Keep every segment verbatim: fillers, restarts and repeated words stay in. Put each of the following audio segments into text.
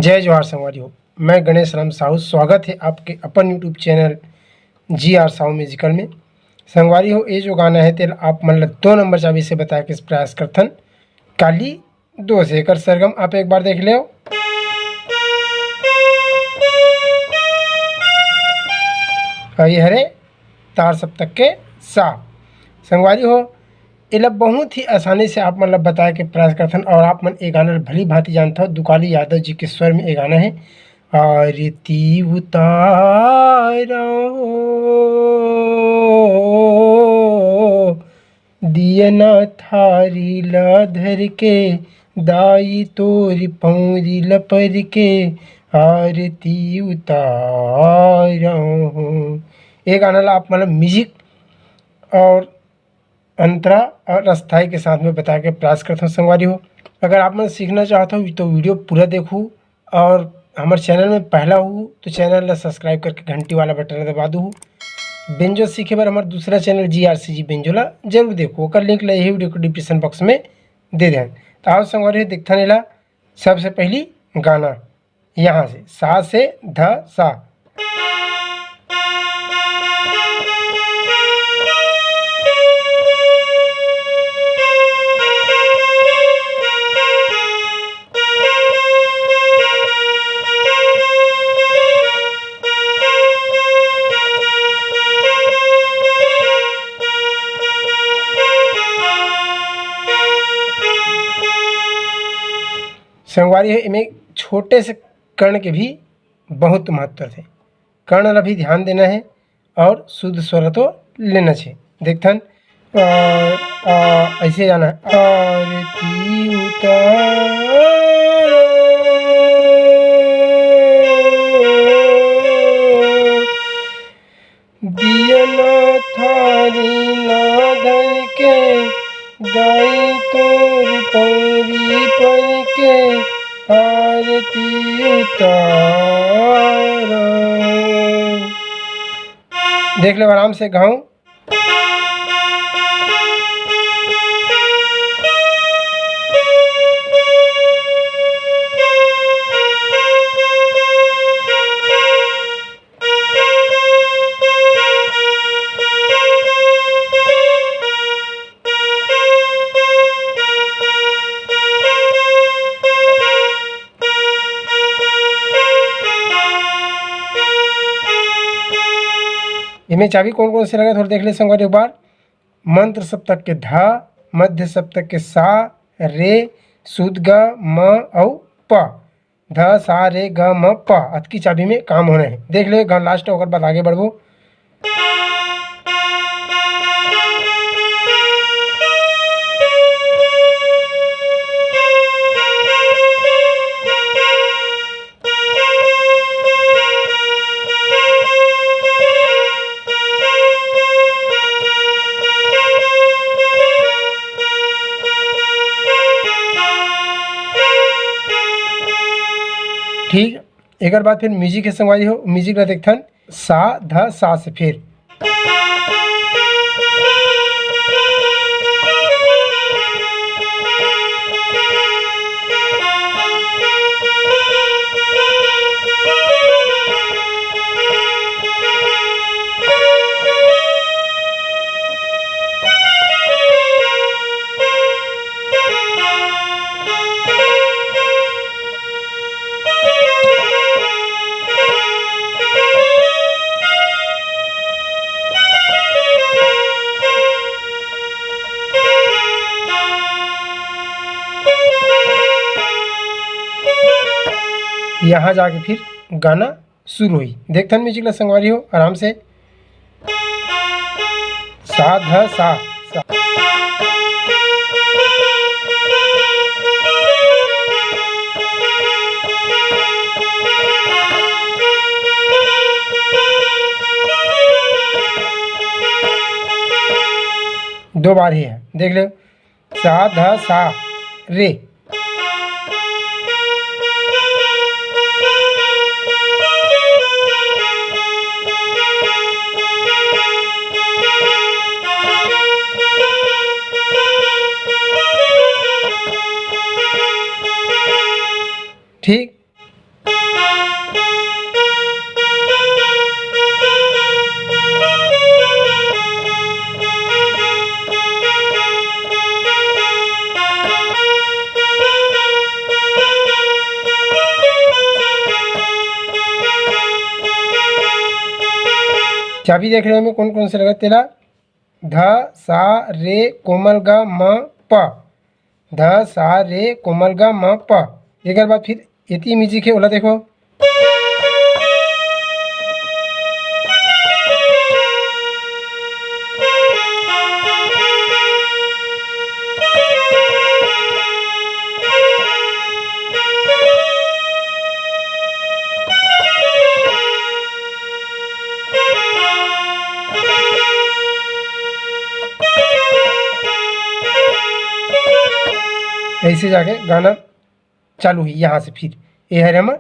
जय जोहार संगवारी हो, मैं गणेश राम साहू। स्वागत है आपके अपन YouTube चैनल जी आर साहू म्यूजिकल में। संगवारी हो, ये जो गाना है तेल आप मन ला दो नंबर चाबी से बताए के प्रयास करथन। काली दो से एकर सरगम आप एक बार देख लेव। और ये हरे तार सप्तक के सा। संगवारी हो, एला बहुत ही आसानी से आप मन ला बताए के प्रयास करथन और आप मन ए गाना ल भली भांति जानथव। दुकाली यादव जी के स्वर में ए गाना है। आरती उतारो, दियना थारी ला धर के, दाई तोरी पौरी ला पर के, आरती उतारो। ए गाना ला आप मन ला म्यूजिक और अंतरा और अस्थाई के साथ में बता के प्रयास करथों संगवारी हो। अगर आप मन सीखना चाहत हो तो वीडियो पूरा देखू और हमारे चैनल में पहला हो तो चैनल ला सब्सक्राइब करके घंटी वाला बटन ला दबा दू। बेंजो सीखे बर हमारे दूसरा चैनल जी आर सी जी बेंजो ला जरूर देखो, ओकर लिंक ला यही वीडियो के डिस्क्रिप्शन बॉक्स में दे दें। तो आओ संगवारी हो, देखथन एला। सबसे पहली गाना यहाँ से सा से ध सा। संगवारी हो, एमे छोटे से कर्ण के भी बहुत महत्व थे। कर्ण ला भी ध्यान देना है और शुद्ध स्वर तो लेना छे। देखथन, अ, अ, ऐसे जाना है। आरती उतारो, दियना थारी ला धर के, दाई तोर पौरी पर के, आरती उतारो। देख लो आराम से गाऊं। इमे चाबी कौन कौन से लगा, थोड़ा देख ले संगवारी एक बार। मंत्र सप्तक के ध, मध्य सप्तक के सा, रे, सुद ग, म अउ प। ध, सा, रे, ग, म, प। अतकी चाबी में काम होना है। देख ले गा लास्ट, ओकर बाद आगे बढ़बो। ठीक, एकर बाद फिर म्यूजिक है संगवारी हो, म्यूजिक ला देखथन। सा, ध, सा से फिर। यहाँ जाके फिर गाना शुरू हुई। देखथन म्यूजिक ला संगवारी हो आराम से। सा, ध, सा, सा। दो बार ही है, देख ले। सा, ध, सा, रे। ठीक, चाबी देख रहे हो, एमे कौन कौन से लगत तेला, ध, सा, रे, कोमल ग, म, प। ध, सा, रे, कोमल ग, म, प। एकर बाद फिर एती म्यूजिक है, ओला देखो। ऐसे जाके गाना चालू ही। यहाँ से फिर ये हरे हमर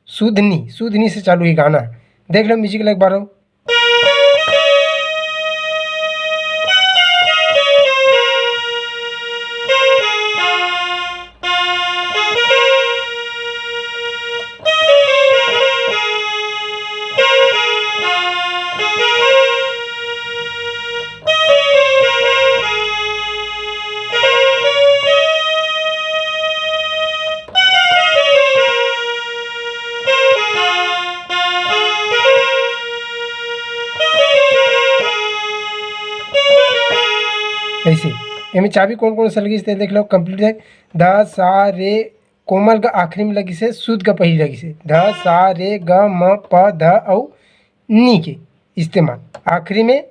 सुधनी, सुधनी से चालू ही गाना। देख लो म्यूजिक ला एक बार हो। ऐसे एमे चाबी कौन कौन से लगिस ते देख लो, कंप्लीट है। ध, सा, रे, कोमल ग आखिरी में लगिस हे, सुध ग पहिली लगिस हे। ध, सा, रे, ग, म, प, ध अउ नी के इस्तेमाल। आखिरी में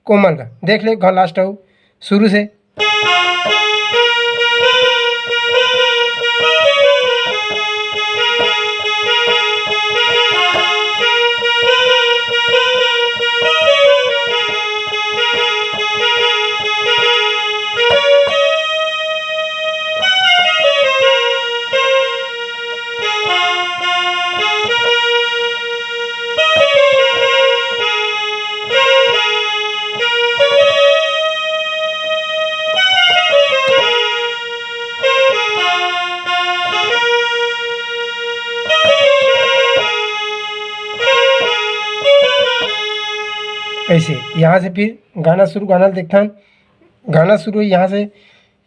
कोमल ग। देख ले, घ लास्ट अउ शुरू से। ऐसे यहाँ से फिर गाना शुरू, गाना देखथन, गाना शुरू है यहाँ से।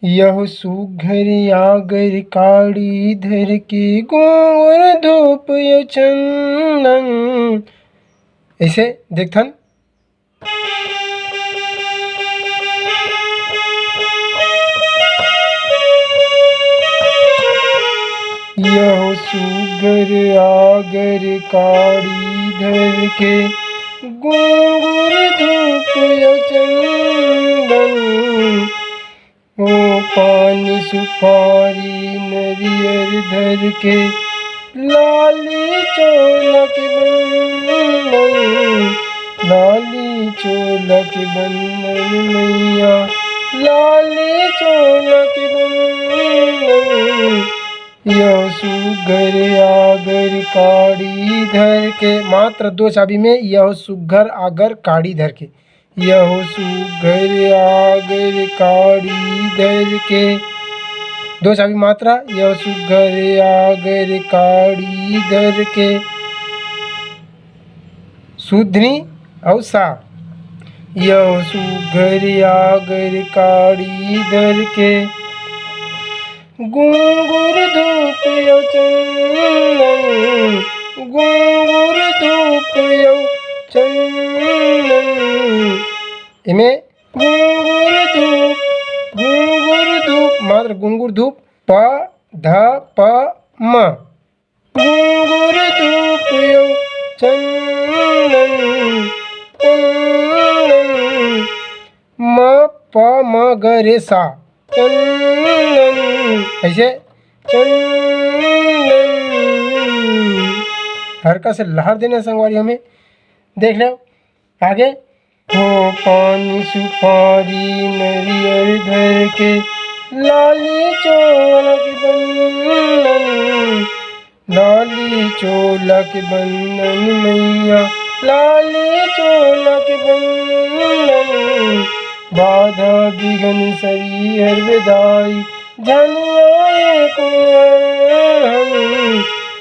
यह सुघर आगर काड़ी धर के गोर धूप यो चंदन। ऐसे देखथन। यह सुघर आगर काड़ी धर के गुंगुर धूप यो चंदन। ओ पानी सुपारी नरियर धर के लाली चोला के बंधन, लाली चोला के बंधन मैया, लाली चोला के बंधन। यह सुघर आगर काड़ी धर के, मात्र दो चाबी में, यह सुघर आगर काड़ी धर के। यह सुघर आगर काड़ी धर के, दो चाबी मात्रा। यह सुघर आगर काड़ी धर के, सुधनी अउ सा। यह सुघर आगर काड़ी धर के, गुंगुर धूप यो चंदन, गुंगुर धूप यो चंदन। एमे गुंगुर धूप, गुंगुर धूप, मात्र गुंगुर धूप, प, ध, प, म। गुंगुर धूप यो चंदन, चंदन। म, प, म, ग, रे, सा। चंदन। ऐसे चंदन। हरका से लहर देना संगवारी हमें। देख लो आगे। हो पानी सुपारी नरियर धर के, लाली चोला के बंधन, लाली चोला के बंधन मैया, लाली चोला के बंधन। बाधा बिघन सरी हर विदाई, झन आए कुंवर हम,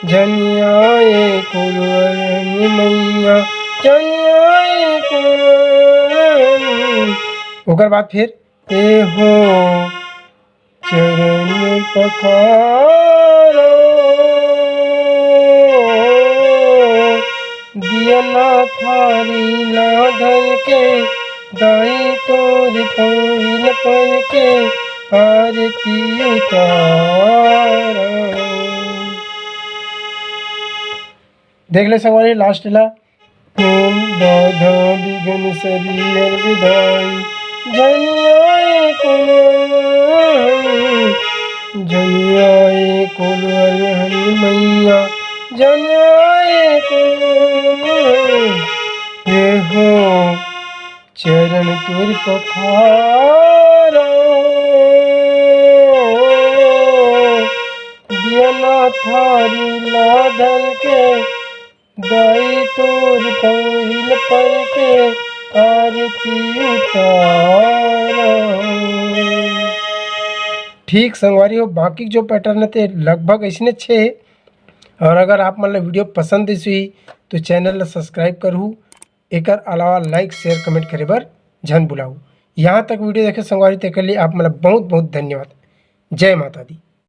झन आए कुंवर हम मैया, झन आए कुंवर हम। ओकर बाद फिर ए हो चरण पखारो, ये ना थारी ला धर के, दाई तोर पौरी ल पर के, आरती उतारा। देख ले संगवारी लास्ट ला। ओम बाधा विघ्न सरी हर विधाई, जन आए कुल, जन आए कुल हर हर मैया, जन आए कुल। ये हो चरण तुर पखारा, दिया ना थारी ला धर के, दाई तोर पौरी ल पर के, आरती उतारा। ठीक संगवारी हो, बाकी जो पैटर्न हे ते लगभग अइसने छे। और अगर आप मन ला वीडियो पसंद आइस होही तो चैनल ला सब्सक्राइब करहू, एकर अलावा लाइक, शेयर, कमेंट करे बर झन भुलाहू। यहाँ तक वीडियो देखे संगवारी, तेकर लिए आप मन ला बहुत बहुत धन्यवाद। जय माता दी।